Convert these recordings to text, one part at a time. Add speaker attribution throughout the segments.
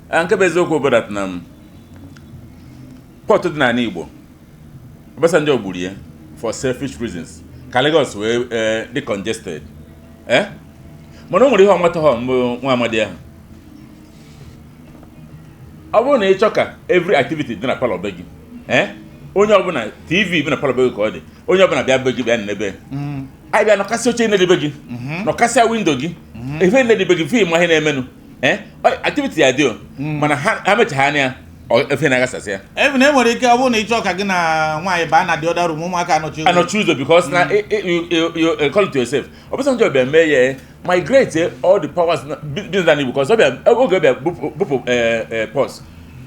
Speaker 1: Nke bụ eziokwu bụ that na port dị n'ala Igbo, Obasanjo gburu ya for selfish reasons ka Lagos wee dị congested, mana o nwere ihe ọmata mbụ nwa amadi ahụ. Ọ bụrụ na ị chọ ka every activity dị na parlour be gị, onye ọbụla TV bi na parlour be gị ka ọ dị, onye ọbụla bịa be gị, bịa n'ebe anyị bịa nọkasị oche na-edebe gị, nọkasịa window gị, efe na-edebe gị, film ihe na-emenụ, activity ya dị o. Mana ha mechagha anya, efe na-aghasasị ya.
Speaker 2: Even e nwere ike ọ bụrụ na ị chọọ ka gị na nwaanyị baa na the other room, ụmụaka anọchi ụzọ.
Speaker 1: Anọchi ụzọ, because na you call it yourself. Obasanjo bịa mee ya migrate all the powers business na Igbo, because ọ bịa oge ọ bịa bupụ ports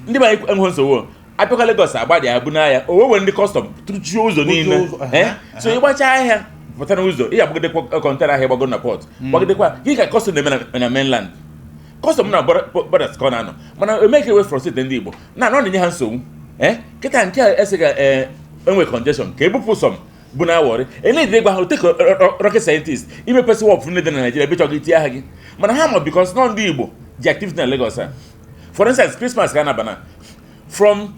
Speaker 1: ndị be anyị enweghị nsogbu. Abịakwa Lagos, agbadị ya bụ n'ahịa o wee ndị custom tụchie ụzọ niile.
Speaker 2: Ụzọ.
Speaker 1: So ịgbacha ahịa pụta n'ụzọ, ị agbagidekwa container ahịa gbago na port, gbagidekwa gị ka custom na-eme na mainland. Custom na borders ka ọ na-anọ, mana eme ka ewe frustrate ndị Igbo na ọ na-enye ha nsogbu. Kịta nke a esi ga enwe congestion ka ebupụ some bụ na Warri ele gwa ha take rocket scientist imepesị wharf ndị dị na Nigeria ebe chọgị itinye aha gị, mana ha ma because nọ ndị Igbo ji activity na Lagos a. For instance, Christmas ka a na-aba na from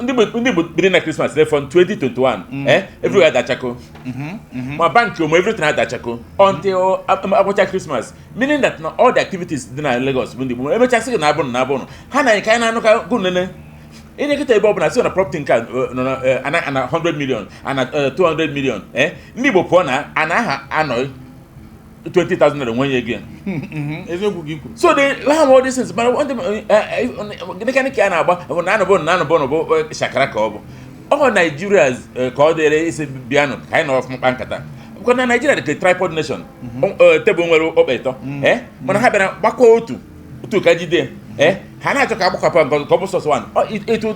Speaker 1: ndị Igbo bido na Christmas from 2021, everywhere adachako, ma bank ma everything adachako until agwụcha Christmas, meaning that na all the activities dị na Lagos bụ ndị Igbo. Emechasị gị na abụnụ na abụnụ ha na ka anyị na-anụ ka gụ nene ịna-eketa ebe ọbụla sị na property nke a nọ na ana 100 million, ana 200 million, ndị Igbo pụọ na ana aha anọ 20,000 naira nwenye gị.
Speaker 2: Eziokwu gị kwuru.
Speaker 1: So they have all these things, mana ndị gịnị ka a na-agba bụ na anụbụ na anụbụ bụ shakara ka ọ bụ ọ Naijiria ka ọ dịrị isi bịanụ ka anyị nọ ọfụma kpa nkata, because na Naijiria dị ka tripod nation, tebụl nwere okpa ịtọ, mana ha bịara gbakọ otu otu ka jide ha na-achọ ka agbakọpụ nke ọzọ ka ọ bụ sọsọ one. Etu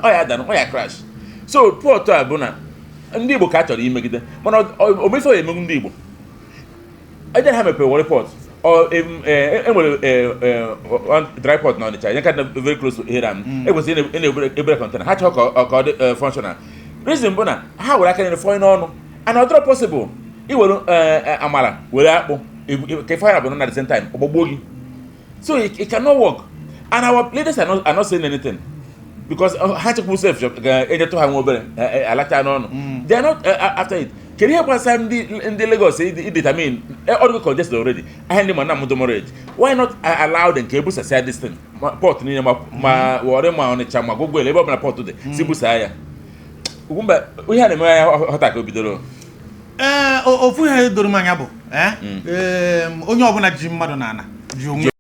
Speaker 1: ọ ya dara, ọ ya crash. So port a bụ na ndị Igbo ka a chọrọ imegide, mana omefe ya emegbu ndị Igbo. Ede ha mepere Warri port, ọ enwere one dry port na Ọnịcha, ya ka dị very close to Hiram, ekwesịrị ị na-ebere ebere container. Ha chọrọ ka ọ dị functional. Reason bụ na ha were aka nyere fọnye n'ọnụ, and ọ dịrọ possible iwere amala were akpụ ka ife bụ na at the same time ọgbọgbuo gị. So it cannot work, and our leaders are not saying anything because ha chekwu sef ga-enyetụ ha nwa obere alacha n'ọnụ. They are not after it. Kedu ihe gbasara ndị Lagos i determine ọ dịgo congested already, ahịa ndị ma na demurrage? Why not allow them ka ebusasịa this thing, port niile, ma Warri, ma Ọnịcha, ma Gwogwel, ebe ọbụla port dị, si busaa ya? Ugwumba, ihe a na-eme ya ghọta ka o bidoro.
Speaker 2: Ee, ofu ihe doro m anya bụ onye ọbụla ji mmadụ n'ala ji onwe.